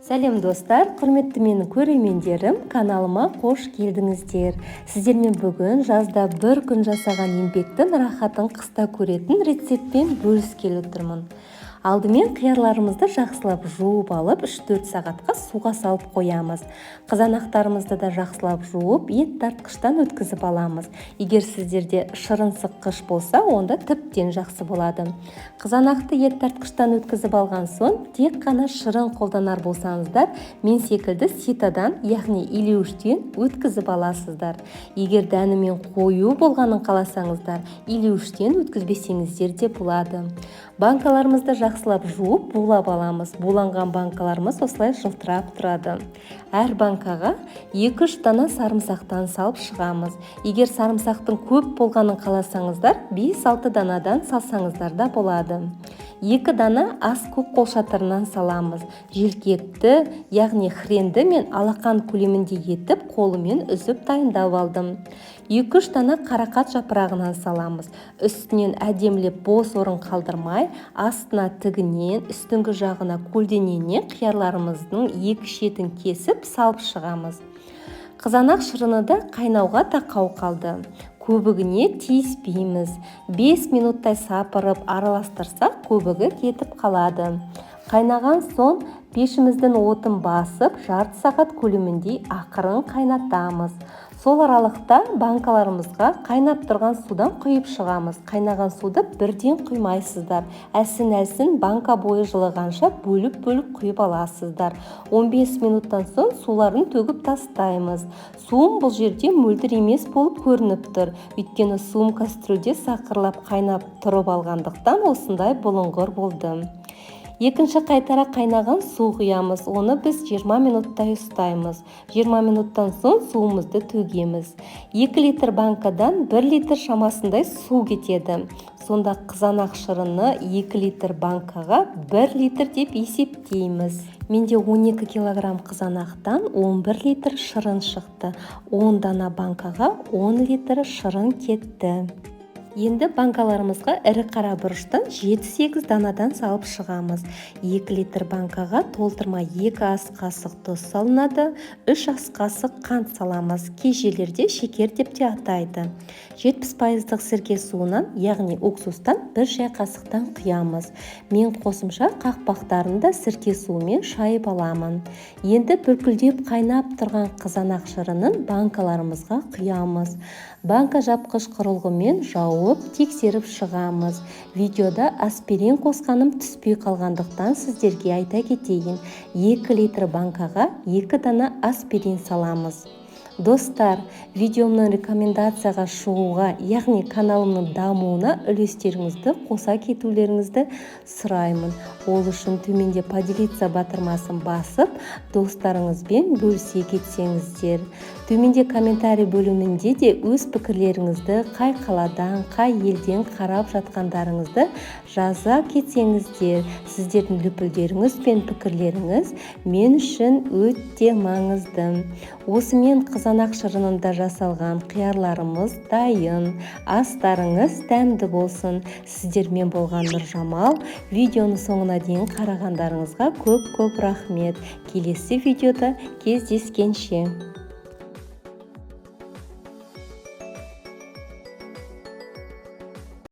Сәлем, достар! Құрметті менің көрермендерім, каналыма қош келдіңіздер! Сіздермен бүгін жазда бір күн жасаған еңбектің рахатын қыста көретін рецептпен бөліскелі тұрмын. Алдымен қиярларымызды жақсылап жуып алып, 3-4 сағатқа суға салып қоямыз. Қызанақтарымызды да жақсылап жуып, ет тартқыштан өткізіп аламыз. Егер сіздерде шырын сыққыш болса, онда тіптен жақсы болады. Қызанақты ет тартқыштан өткізіп алған соң, тек қана шырын қолданар болсаңыздар, мен секілді ситадан, яғни илеуіштен өткізіп аласыздар. Егер дәнімен қою болғанын қаласаңыздар, илеуіштен өткізбесеңіздер де болады. Банкаларымызды жақсылап жуып, булап аламыз. Буланған банкаларымыз осылай жылтырап тұрады. Әр банкаға 2-3 дана сарымсақтан салып шығамыз. Егер сарымсақтың көп болғанын қаласаңыздар, 5-6 данадан салсаңыздар да болады. 2 дана ас көк қолшатырынан саламыз. Желкекті, яғни хренді мен алақан көлемінде етіп, қолымен үзіп дайындап алдым. 2-3 дана қарақат жапырағынан саламыз. Үстінен әдемілеп бос орын қалдырмай, астына тігінен, үстіңгі жағына көлденеңнен қиярларымыздың екі шетін кесіп салып шығамыз. Қызанақ шырыны да қайнауға тақау қалды. Көбігіне тиіспейміз. 5 минуттай сапырып араластырсақ, көбігі кетіп қалады. Қайнаған соң пешіміздің отын басып, жарты сағат көлеміндей ақырын қайнатамыз. Сол аралықта банкаларымызға қайнап тұрған судан құйып шығамыз. Қайнаған суды бірден құймайсыздар, әлсін-әлсін, банка бойы жылығанша бөліп-бөліп құйып аласыздар. 15 минуттан соң суларын төгіп тастаймыз. Суым бұл жерде мөлдір емес болып көрініп тұр, өйткені суым кастрюльде сақырлап қайнап тұрып алғандықтан, осындай бұлыңғыр болды. Екінші қайтара қайнаған су құямыз. Оны біз 20 минуттай ұстаймыз. 20 минуттан соң суымызды төгеміз. 2 литр банкадан 1 литр шамасындай су кетеді. Сонда қызанақ шырыны 2 литр банкаға 1 литр деп есептейміз. Менде 12 килограмм қызанақтан 11 литр шырын шықты. 10 дана банкаға 10 литр шырын кетті. Енді банкаларымызға ірі қара бұрыштан 7-8 данадан салып шығамыз. 2 литр банкаға толтырма 2 ас қасық тұз салынады, 3 ас қасық қант саламыз. Кей жерлерде шекер деп те атайды. 70 пайыздық сірке суынан, яғни уксустан 1 шай қасықтан құямыз. Мен қосымша қақпақтарын да сірке суымен шайып аламын. Енді бүлкілдеп қайнап тұрған қызанақ шырынын банкаларымызға құямыз. Банка жапқыш құрылғымен жауып, тексеріп шығамыз. Видеода аспирин қосқаным түспей қалғандықтан, сіздерге айта кетейін: 2 литр банкаға 2 дана аспирин саламыз. Достар, видеомның рекомендацияға шығуға, яғни каналымның дамуына үлестеріңізді қоса кетулеріңізді сұраймын. Ол үшін төменде «Поделиться» батырмасын басып, достарыңызбен бөлісе кетсеңіздер. Төменде комментарий бөлімінде де өз пікірлеріңізді, қай қаладан, қай елден қарап жатқандарыңызды жаза кетсеңіздер. Сіздердің лүпілдеріңіз бен пікірлеріңіз мен үшін өте маңызды. Осымен қызанақ шырынында жасалған қиярларымыз дайын. Астарыңыз дәмді болсын! Сіздермен болған Нұржамал. Видеоны соңына дейін қарағандарыңызға көп көп рахмет. Келесі видеода кездескенше!